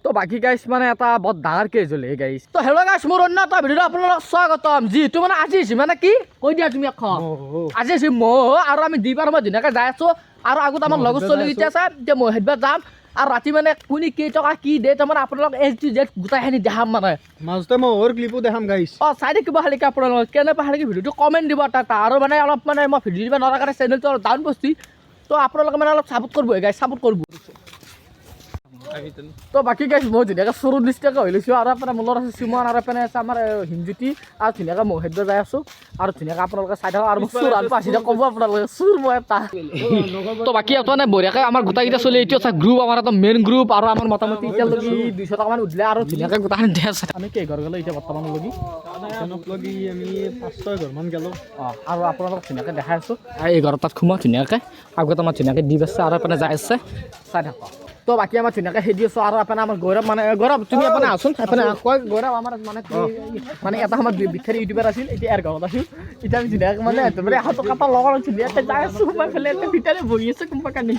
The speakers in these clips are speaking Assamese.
তো বাকী গাইছ, মানে এটা বৰ ডাঙৰ কেছ হ'ল এই গাইছ। তো হেল্ল' গাইছ, মোৰ অন্য এটা ভিডিঅ'ত আপোনালোক স্বাগতম। যিহেতু মানে আজি হৈছে, মানে কি কৈ দিয়া তুমি এখন, আজি হৈছে ম'হ আৰু আমি দুইবাৰ মই ধুনীয়াকৈ যাই আছোঁ আৰু আগত আমাৰ লগৰ ছোৱালীকেইটা আছে। এতিয়া ম'হ খেদিব যাম আৰু ৰাতি মানে কোনে কেই টকা কি দিয়ে, তাৰমানে আপোনালোক এ টু জেড গোটেইখিনি দেখাম মানে। মাজতে ম'হৰ ক্লিপো দেখাম গাইছ। অঁ, চাই থাকিব খালিকে। আপোনালোকে কেনেকুৱা খালিকে ভিডিঅ'টো কমেণ্ট দিব এটা এটা। আৰু মানে অলপ মানে মই ভিডিঅ' দিব নোৱাৰাৰ কাৰণে চেনেলটো অলপ ডাউন পৰছি। তো আপোনালোকে মানে অলপ ছাপোৰ্ট কৰিব গাইছ, ছাপোৰ্ট কৰিব। তো বাকী গাইছ, মই ধুনীয়াকৈ চৰুৰ নিচিনাকৈ হৈ লৈছোঁ আৰু আপোনাৰ মোৰ লগত আছে চিমন আৰু এপিনে আছে আমাৰ হিমজ্যোতি আৰু ধুনীয়াকৈ ম'হ খেদিব যাই আছোঁ আৰু ধুনীয়াকৈ আপোনালোকে চাই থাকক। আৰু মই চোৰ আনপা আছি, ক'ব আপোনালোকে চোৰ মই এটা। তো বাকী আপোনাৰ বঢ়িয়াকৈ আমাৰ গোটেইকেইটা চলি, এইটো এটা গ্ৰুপ, আমাৰ এটা মেইন গ্ৰুপ। আৰু আমাৰ মোটামুটি এতিয়ালৈকে 200 টকামান উঠিলে আৰু ধুনীয়াকৈ গোটেইখিনি দিয়া আছে। আমি কেইঘৰ গ'লো এতিয়া বৰ্তমানলৈকে? লগি আমি পাঁচ ছয় ঘৰমান গ'লো। অঁ, আৰু আপোনালোকক ধুনীয়াকৈ দেখাই আছোঁ। আৰু এই ঘৰত তাত সোমোৱা ধুনীয়াকৈ আগত আমাৰ ধুনীয়াকৈ দ্বীপ আছে আৰু এপিনে যাই আছে, চাই থাকক। তো বাকী আমাৰ ধুনীয়াকৈ খেদি আছোঁ আৰু এপিনে আমাৰ গৌৰৱ, মানে গৌৰৱ তুমি এপিনে আছোন, এপিনে কয় গৌৰৱ আমাৰ মানে কি, মানে এটা সময়ত বিখ্যাত ইউটিউবাৰ আছিল, এতিয়া ইয়াৰ ঘৰত আছিল। এতিয়া আমি ধুনীয়াকৈ মানে মানে 100 টকা এটা লগত ধুনীয়াকৈ যাই আছোঁ, সোমাই পেলাই ইয়াতে ভিতৰে বহি আছোঁ কোনোবা কানি।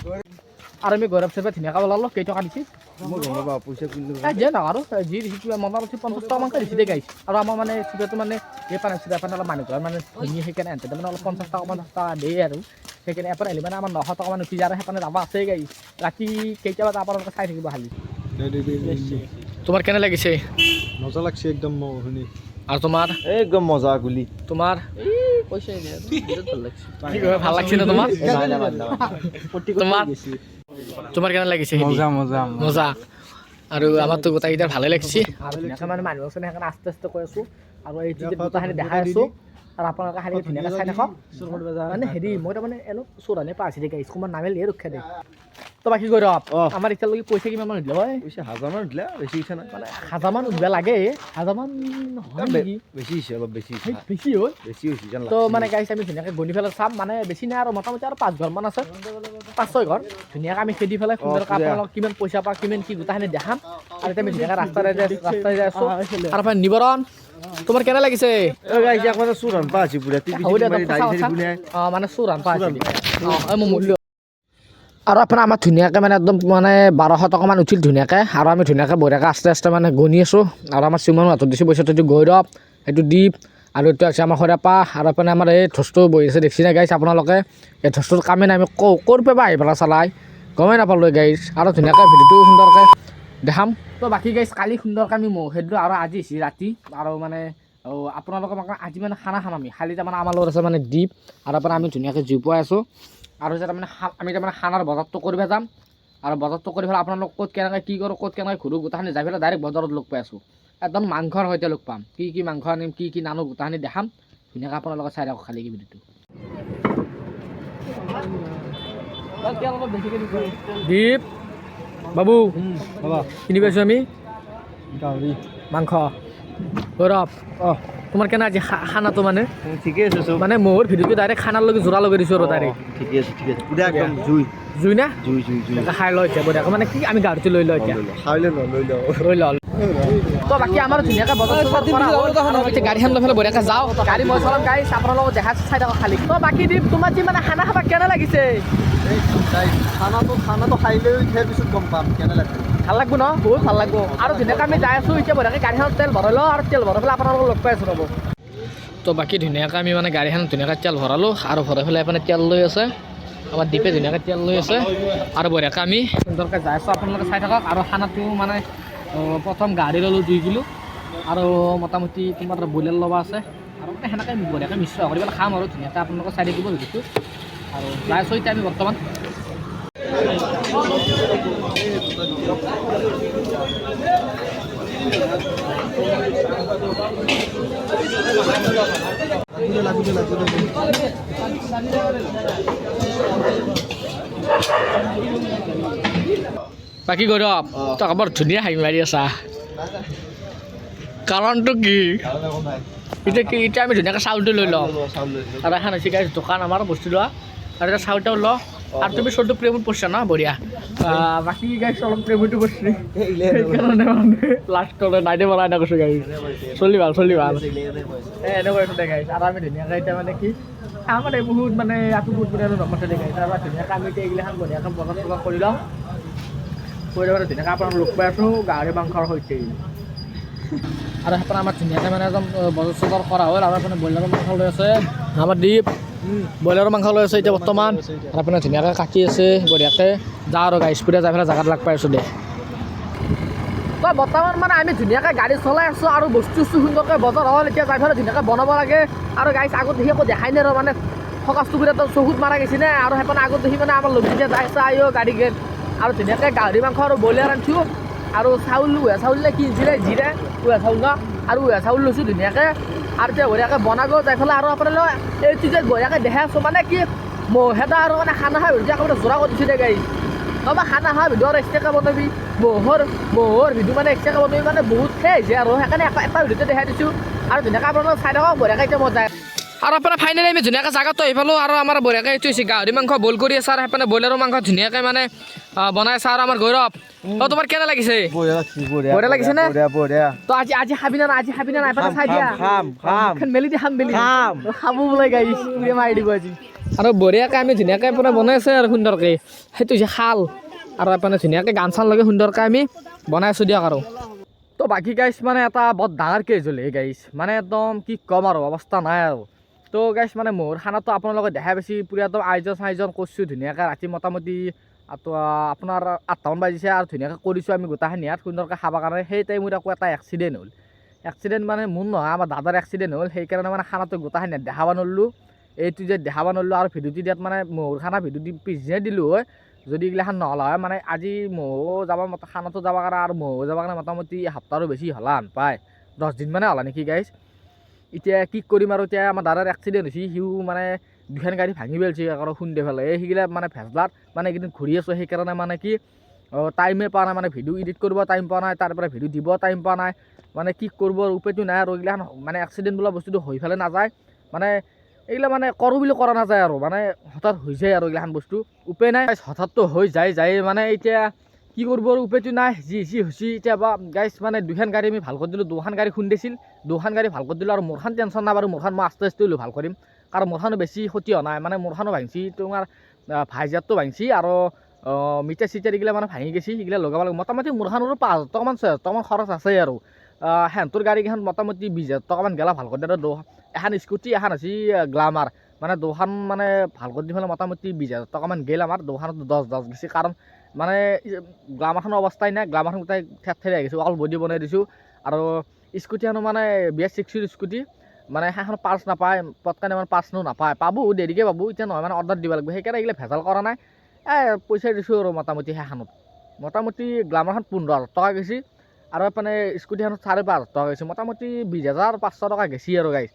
আৰু আমি গৌৰৱ চাহেবে ধুনীয়াকৈ ওলালোঁ। কেইটকা দিছিল? মই গম নাপাওঁ পইচা কিনিলো। এই যে নহয় আৰু যি দিছে কিবা মোটামুটি 50 টকামানকৈ দিছে দেই গাইছ। আৰু আমাৰ মানে চিধাটো মানে এই পানী চিধা পানী অলপ মানুহ ঘৰ মানে ধনী, সেইকাৰণে এহেঁতে মানে অলপ 50 টকা 50 টকা দিয়ে আৰু সেইকাৰণে এপাৰ আহিলে মানে আমাৰ 900 টকামান উঠি যায়। আৰু সেইপানে যাব আছে গাইছ। ৰাতি কেইটা বজাত আপোনালোকে চাই থাকিব খালি। তোমাৰ কেনে লাগিছে? মজা লাগছে একদম ম'হ শুনি। আৰু তোমাৰ? একদম মজা গুলি। তোমাৰ ভাল লাগছে না? তোমাৰ তোমাৰ তোমাৰ কেনে লাগিছে? মজা মজা। মজা। আৰু আমাৰতো গোটেইকেইটাৰ ভালে লাগছে। আৰু ধুনীয়াকৈ মানে মানুহ আছে, সেইকাৰণে আস্তে আস্তে কৈ আছোঁ আৰু এই গোটেইখিনি দেখাই আছোঁ আৰু আপোনালোকে খালি ধুনীয়াকৈ চাই থাকক। মানে হেৰি মই তাৰমানে অলপ চোৰানে পাইছে দেই গাইছ, কোনোবা নামেলিয়ে ৰক্ষা দে। তো বাকী গৌৰৱ, আমাৰ এতিয়ালৈকে পইচা কিমান মান উঠিলে হয়? পইচা হাজাৰমান উঠিলে, বেছি হৈছে নাই। মানে হাজাৰমান উঠিব লাগে, হাজাৰমান হয় নেকি? বেছি হৈছে, অলপ বেছি হৈছে। সেই বেছি হ'ল। বেছি হৈছে যেন তো লাগছে। মানে গাইছ, আমি ধুনীয়াকৈ গণি পেলাই চাম, মানে বেছি নাই আৰু মোটামুটি আৰু পাঁচ ঘৰমান আছে, পাঁচ ছয় ঘৰ। ধুনীয়াকৈ আমি খেদি পেলাই সুন্দৰকৈ পূজা। আপোনালোক কিমান পইচা পাওঁ, কিমান কি গোটেইখিনি দেখাম। আৰু এতিয়া আমি ধুনীয়াকৈ ৰাস্তাৰে যাই আছোঁ। আৰু আপোনাৰ নিবৰণ, তোমাৰ কেনে লাগিছে? ঐ গাইছ, একবাৰ চোৰ হান পা আছে পুৰা টিপি হ'ব দিয়া, চিপি মাৰি সঁচা দাড়ি চাড়ি কথা। গুণাই। অঁ, মানে চোৰ হান পা আছে। অঁ, এই মোৰ মূল্য। আৰু আপোনাৰ আমাৰ ধুনীয়াকৈ মানে একদম মানে 1200 টকামান উঠিল ধুনীয়াকৈ। আৰু আমি ধুনীয়াকৈ বঢ়িয়াকৈ আস্তে আস্তে মানে গণি আছোঁ। আৰু আমাৰ চিমনৰ হাতত দিছোঁ পইচাটো। এইটো গৌৰৱ, এইটো দ্বীপ আৰু এইটো আছে আমাৰ সৰাপা। আৰু আপোনাৰ আমাৰ এই ধচটো বহি আছে, দেখছি না গাইছ আপোনালোকে? এই ধচটোৰ কামেই নাই। আমি ক'ৰ পৰা আহি পেলাই চালাই গমেই নাপালোঁ গাইছ। আৰু ধুনীয়াকৈ ভিডিঅ'টো সুন্দৰকৈ দেখাম। তো বাকী গাইছ, কালি সুন্দৰকৈ আমি ম'হ খেদিলোঁ আৰু আজি হৈছে ৰাতি। আৰু মানে আপোনালোকে মানে আজি মানে খানা খাম আমি খালি। তাৰমানে আমাৰ লগত আছে মানে দ্বীপ আৰু আপোনাৰ আমি ধুনীয়াকৈ জুই পুৱাই আছোঁ। আৰু যে তাৰমানে আমি তাৰমানে খানাৰ বজাৰটো কৰিব যাম আৰু বজাৰটো কৰি পেলাই আপোনালোক ক'ত কেনেকৈ কি কৰোঁ, ক'ত কেনেকৈ ঘূৰোঁ, গোটেইখিনি যাই পেলাই ডাইৰেক্ট বজাৰত লগ পাই আছোঁ। একদম মাংসৰ সৈতে লগ পাম। কি কি মাংস আনিম, কি কি নানো, গোটেইখিনি দেখাম ধুনীয়াকৈ। আপোনালোকে চাই থাকক খালি কি ভিডিঅ'টো। দীপ বাবু, বাবা। কিনি পাইছোঁ আমি গাহৰি। মাংস। গৌৰৱ, তোমাৰ কেনে আজি খানাটো মানে? ঠিকে আছে চব। মানে ম'হৰ ভিডিঅ'টো ডাইৰেক্ট খানাৰ লগত জোৰা লগাই দিছোঁ আৰু ডাইৰেক্ট। ঠিকে আছে, ঠিকে আছে, পুৰা একদম জুই। জুই না? জুই জুই জুই। খাই লয় এতিয়া বঢ়িয়াকৈ। মানে কি আমি গাড়ীটো লৈ লওঁ এতিয়া। খাই লৈ লৈ লওঁ। লৈ লওঁ। তো বাকী আমাৰ ধুনীয়াকৈ বজাৰ চজাৰ কৰা হ'ল। আৰু এতিয়া গাড়ীখন লৈ পেলাই বঢ়িয়াকৈ যাওঁ। গাড়ী মই চলাম গাড়ী, আপোনালোকক দেখা চাই থাকক খালি। তো বাকী দীপ, তোমাৰ যি মানে খানা খাবা কেনে লাগিছে? খানাটো খাই লৈ উঠাৰ পিছত গম পাম কেনে লাগছে। ভাল লাগব ন? বহুত ভাল লাগব। আৰু ধুনীয়াকৈ আমি যাই আছোঁ এতিয়া বঢ়িয়াকৈ। গাড়ীখনত তেল ভৰাই লওঁ আৰু তেল ভৰাই পেলাই আপোনালোকক লগ পাই আছোঁ, ৰ'ব। তো বাকী ধুনীয়াকৈ আমি মানে গাড়ীখনত ধুনীয়াকৈ তেল ভৰালোঁ আৰু ভৰাই পেলাই মানে তেল লৈ আছে আমাৰ দীপে, ধুনীয়াকৈ তেল লৈ আছে আৰু বঢ়িয়াকৈ আমি সুন্দৰকৈ যাই আছোঁ। আপোনালোকে চাই থাকক। আৰু খানাটো মানে প্ৰথম গাহৰি ল'লোঁ 2 কিলো আৰু মোটামুটি তোমাৰ ব্ৰইলাৰ ল'ব আছে আৰু মানে সেনেকৈ বঢ়িয়াকৈ মিশ্ৰ কৰি পেলাই খাম আৰু ধুনীয়াকৈ আপোনালোকে চাই থাকিব ভিডিঅ'টো। আৰু যাই আছোঁ এতিয়া আমি বৰ্তমান। লাগু দে। বাকী গৌৰৱ, তই বৰ ধুনীয়া হাঁহি মাৰি আছা, কাৰণটো কি? এতিয়া কি, এতিয়া আমি ধুনীয়াকৈ চাউলটো লৈ লওঁ। আৰু এখন হৈছে গাইছ দোকান আমাৰ বস্তু লোৱা। আৰু এতিয়া চাউল তাউল লওঁ। আৰু তুমি চলটো প্ৰেমত পৰছা ন? বঢ়িয়া। বাকী গাইছ, অলপ প্ৰেমতো পৰছি, সেইকাৰণে মানে লাষ্টলৈ নাই দিব নাই কৈছোঁ গাইছ। চলি ভাল, চলি ভাল। এ এনেকুৱা হৈছে গাইছ। আৰু আমি ধুনীয়াকৈ এতিয়া মানে কি আমাৰ এই বহুত মানে ইয়াতো বহুত মানে নমতে গাইছ। আৰু ধুনীয়াকৈ আমি এতিয়া এইগিলাখন বঢ়িয়াকৈ বজাৰ চজাৰ কৰি লওঁ। আকৌ এবাৰ ধুনীয়াকৈ আপোনাক লগ পাই আছোঁ গাহৰি মাংসৰ সৈতে। আৰু সেইপিনে আমাৰ ধুনীয়াকৈ মানে একদম বজাৰ চজাৰ কৰা হ'ল। আৰু আপোনাৰ ব্ৰইলাৰৰ মাংস লৈ আছে আমাৰ দীপ, ব্ৰইলাৰৰ মাংস লৈ আছে এতিয়া বৰ্তমান। আৰু আপোনাৰ ধুনীয়াকৈ কাটি আছে বঢ়িয়াকৈ। যা আৰু গাইছ, পুৰা যাই পেলাই জেগাত লগ পাই আছোঁ দে। তো বৰ্তমান মানে আমি ধুনীয়াকৈ গাড়ী চলাই আছোঁ আৰু বস্তু চস্তু সুন্দৰকৈ বজাৰ হ'ল। এতিয়া যাই পেলাই ধুনীয়াকৈ বনাব লাগে। আৰু গাইছ, আগত দেখি একো দেখাই নাই আৰু, মানে ফকাচটো পুৰা একদম চকুত মাৰা গৈছে নে। আৰু সেইপিনে আগত দেখি মানে আমাৰ লগকেইটা যাই আছে, আইও গাড়ী গেল। আৰু ধুনীয়াকৈ গাহৰি মাংস আৰু ব্ৰইলাৰ আনিছোঁ আৰু চাউল, উহা চাউল নে কি আনিছিলে, জিৰা উহা চাউল ন, আৰু উহা চাউল লৈছোঁ ধুনীয়াকৈ। আৰু এতিয়া বঢ়িয়াকৈ বনাব যাই পেলাই। আৰু আপোনালোক এইটো যে বঢ়িয়াকৈ দেখাই আছোঁ, মানে কি ম'হ এটা আৰু মানে খানা খাই ভিডিঅ' একেবাৰে জোৰা কৰি দিছোঁ দে গাইছ। নহ'বা খানা খোৱা ভিডিঅ' আৰু এক্সট্ৰাকৈ বনাবি, ম'হৰ ভিডিঅ' মানে এক্সট্ৰাকৈ বনাবি, মানে বহুত সেই হৈছে আৰু সেইকাৰণে এটা ভিডিঅ'তে দেখাই দিছোঁ। আৰু ধুনীয়াকৈ আপোনালোক চাই থাকক বঢ়িয়াকৈ। এতিয়া মজা। আৰু আপোনাৰ ফাইনেলি আমি ধুনীয়াকৈ জাগাটো আহি পালোঁ। আৰু আমাৰ বঢ়িয়াকৈ এইটো হৈছে গাহৰি মাংস বইল কৰি আছে আৰু সেইপিনে ব্ৰইলাৰৰ মাংস ধুনীয়াকৈ মানে বনাই আছে। আৰু আমাৰ গৌৰৱ, অ তোমাৰ কেনে লাগিছে? বঢ়িয়া লাগছে, বঢ়িয়া। বঢ়িয়া লাগিছে নে? বঢ়িয়া, বঢ়িয়া। তো আজি খাবি না? আজি খাবি না নাই? খাম, চাই দিয়া। খাম, খাম। এখন মেলি দি খাম, মেলি খাম। খাব বোলে গাইছ, পুৰে মাৰি দিব আজি। আৰু বঢ়িয়াকৈ আমি ধুনীয়াকৈ পুৰা বনাই আছে আৰু সুন্দৰকৈ। সেইটো হৈছে শাল। আৰু আপোনাৰ ধুনীয়াকৈ গান চান লগাই সুন্দৰকৈ আমি বনাই আছোঁ দিয়ক। আৰু তো বাকী গাইছ, মানে এটা বৰ ডাঙৰ কেছ হ'ল এই গাইছ, মানে একদম কি ক'ম আৰু, অৱস্থা নাই আৰু। তো গাইছ, মানে ম'হৰ খানাটো আপোনালোকে দেখাই পাইছি, পুৰা একদম আয়োজন চায়োজন কৰিছোঁ ধুনীয়াকৈ। ৰাতি মোটামুটি আপোনাৰ 8টামান বাজিছে আৰু ধুনীয়াকৈ কৰিছোঁ আমি গোটেইখিনি ইয়াত সুন্দৰকৈ খাবৰ কাৰণে। সেই টাইমত আকৌ এটা এক্সিডেণ্ট হ'ল। এক্সিডেণ্ট মানে মোৰ নহয়, আমাৰ দাদাৰ এক্সিডেণ্ট হ'ল। সেইকাৰণে মানে খানাটো গোটেইখিনি দেখাব নোৱাৰিলোঁ, এইটো যে দেখাব নোৱাৰিলোঁ। আৰু ভিডিঅ'টো দিয়াত মানে ম'হৰ খানা ভিডিঅ' দি পিছদিনাই দিলোঁ হয়, যদি এইগিলাখান নহ'ল হয়। মানে আজি ম'হো যাব, খানাটো যাব কাৰণে আৰু ম'হো যাব কাৰণে মোটামুটি এসপ্তাহৰো বেছি হ'লা হেন পায়, 10 দিন মানে হ'লা নেকি গাইছ। এতিয়া কি কৰিম আৰু? এতিয়া আমাৰ দাদাৰ এক্সিডেণ্ট হৈছে, সিও মানে দুখন গাড়ী ভাঙি পেলছে আৰু খুন্দে পেলাই। এই সেইগিলা মানে ভেজলাত মানে এইকেইদিন ঘূৰি আছোঁ, সেইকাৰণে মানে কি টাইমে পোৱা নাই, মানে ভিডিঅ' এডিট কৰিব টাইম পোৱা নাই, তাৰ পৰা ভিডিঅ' দিব টাইম পোৱা নাই। মানে কি কৰিব আৰু, উপায়টো নাই আৰু। এইগিলাখান মানে এক্সিডেণ্ট বোলা বস্তুটো হৈ পেলাই নাযায়, মানে এইগিলা মানে কৰোঁ বুলি কৰা নাযায় আৰু, মানে হঠাৎ হৈ যায় আৰু এইগিলাখান বস্তু, উপায় নাই, হঠাৎতো হৈ যায় যায়। মানে এতিয়া কি কৰিব আৰু, উপায়টো নাই, যি যি হৈছে এতিয়া। বা গাইছ, মানে দুখন গাড়ী আমি ভাল কৰি দিলোঁ। দুখন গাড়ী খুন্দিছিল, দুখন গাড়ী ভাল কৰি দিলোঁ। আৰু মোৰখন টেনশ্যন নাই বাৰু, মোৰখন মই আস্তে আস্তে হ'লেও ভাল কৰিম, কাৰণ মোৰখনো বেছি ক্ষতি হোৱা নাই। মানে মোৰখনো ভাঙিছি, তোমাৰ ভাইজাৰটো ভাঙিছি আৰু মিটাৰ চিটাৰ এইগিলা মানে ভাঙি গৈছে, সেইগিলা লগাব লাগিব। মোটামুটি মোৰখনৰো 5,000 টকামান, 6,000 টকামান খৰচ আছে। আৰু সিহঁতৰ গাড়ীকেইখন মোটামুটি 20,000 টকামান গেলা ভাল কৰি দিয়ে। এখন স্কুটি, এখন হৈছে গ্লামাৰ, মানে দুখন মানে ভাল কৰি দি পেলাই মোটামুটি 20,000 টকামান গেল আমাৰ। দুখনত দহ দহ গৈছে, কাৰণ মানে গ্লামাৰখনৰ অৱস্থাই নাই, গ্লামাৰখন গোটেই ঠেক ঠেৰাই গৈছে, অকল বডি বনাই দিছোঁ। আৰু স্কুটিখনো মানে BS 6ৰ স্কুটি, মানে সেইখন পাৰ্টছ নাপায় পটকানে, মানে পাৰ্টছনো নাপায়, পাব দেৰিকৈ পাব, এতিয়া নহয়, মানে অৰ্ডাৰ দিব লাগিব। সেইকাৰণে এইগিলা ভেজাল কৰা নাই, এই পইচা দিছোঁ। আৰু মোটামুটি সেইখনত মোটামুটি গ্লামাৰখন 15,000 টকা গৈছে আৰু মানে স্কুটিখনত 5,500 টকা গৈছে, মোটামুটি 20,500 টকা গেছি আৰু গাইছ।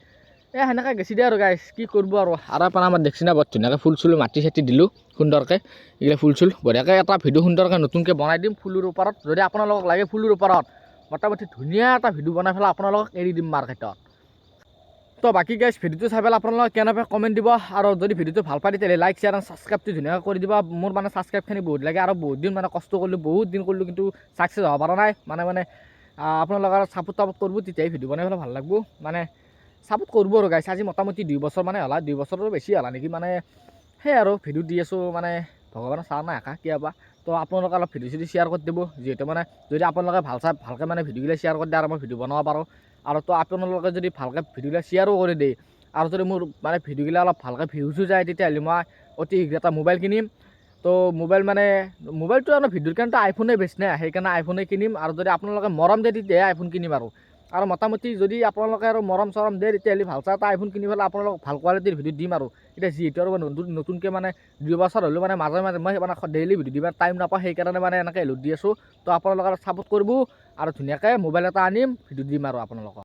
এই সেনেকৈ গেছি দিয়ে আৰু গাইছ, কি কৰিব আৰু। আৰু আপোনাৰ আমাৰ দেখছি না, বৰ ধুনীয়াকৈ ফুল চুল মাটি চাটি দিলোঁ সুন্দৰকৈ, এইগিলা ফুল চুল বঢ়িয়াকৈ এটা ভিডিঅ' সুন্দৰকৈ নতুনকৈ বনাই দিম ফুলৰ ওপৰত। যদি আপোনালোকক লাগে ফুলৰ ওপৰত মোটামুটি ধুনীয়া এটা ভিডিঅ' বনাই পেলাই আপোনালোকক এৰি দিম মাৰ্কেটত। তো বাকী গাইছ, ভিডিঅ'টো চাই পেলাই আপোনালোকে কেনেকৈ কমেণ্ট দিব। আৰু যদি ভিডিঅ'টো ভাল পায়, তেতিয়াহ'লে লাইক, শ্বেয়াৰ আৰু ছাবস্ক্ৰাইবটো ধুনীয়াকৈ কৰি দিব। মোৰ মানে ছাবস্ক্ৰাইবখিনি বহুত লাগে আৰু বহুত দিন মানে কষ্ট কৰিলোঁ, বহুত দিন কৰিলোঁ, কিন্তু ছাকচেছ হ'ব পৰা নাই। মানে আপোনালোকৰ ছাপোৰ্ট তাপোৰ্ট কৰিব, তেতিয়াই ভিডিঅ' বনাই পেলাই ভাল লাগব, মানে ছাপোৰ্ট কৰিব আৰু গাইছ। আজি মোটামুটি 2 বছৰ মানে হ'লা, 2 বছৰৰো বেছি হ'লা নেকি, মানে সেই আৰু ভিডিঅ' দি আছোঁ, মানে ভগৱানৰ চাহ নাই আশা কিয় বা। তো আপোনালোকে অলপ ভিডিঅ' চিডিঅ' শ্বেয়াৰ কৰি দিব, যিহেতু মানে যদি আপোনালোকে ভাল চাই ভালকৈ মানে ভিডিঅ'গিলা শ্বেয়াৰ কৰি দিয়ে আৰু মই ভিডিঅ' বনাব পাৰোঁ। আৰু তো আপোনালোকে যদি ভালকৈ ভিডিঅ'গিলা শ্বেয়াৰো কৰি দিয়ে আৰু যদি মোৰ মানে ভিডিঅ'গিলা অলপ ভালকৈ ভিউজো যায়, তেতিয়াহ'লে মই অতি শীঘ্ৰে এটা মোবাইল কিনিম। তো মোবাইল মানে মোবাইলটো আৰু ভিডিঅ'ৰ কাৰণেতো আইফোনে বেছি নাই, সেইকাৰণে আইফোনে কিনিম। আৰু যদি আপোনালোকে মৰম দিয়ে, তেতিয়াহে আইফোন কিনিম। আৰু মোটামুটি যদি আপোনালোকে আৰু মৰম চৰম দিয়ে, তেতিয়াহ'লে ভাল চাই এটা আইফোন কিনি পেলাই আপোনালোকক ভাল কোৱালিটিৰ ভিডিঅ' দিম। আৰু এতিয়া যিহেতু আৰু নতুন নতুনকৈ মানে 2 বছৰ হ'লেও মানে মাজে মাজে মই মানে ডেইলি ভিডিঅ' দিব টাইম নাপাওঁ, সেইকাৰণে মানে এনেকৈ আপলোড দি আছোঁ। তো আপোনালোকে ছাপোৰ্ট কৰিব আৰু ধুনীয়াকৈ মোবাইল এটা আনিম, ভিডিঅ' দিম আৰু আপোনালোকক।